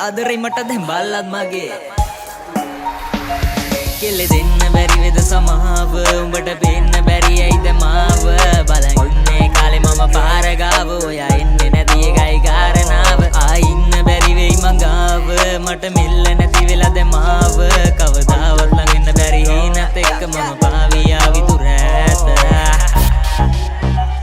ආදරේ මට දැන් බල්ලත් මගේ. කෙල්ලෙ දෙන්න බැරි වෙද සමාව? උඹට පේන්න බැරි ඇයිද මාව? බලන් ඉන්න.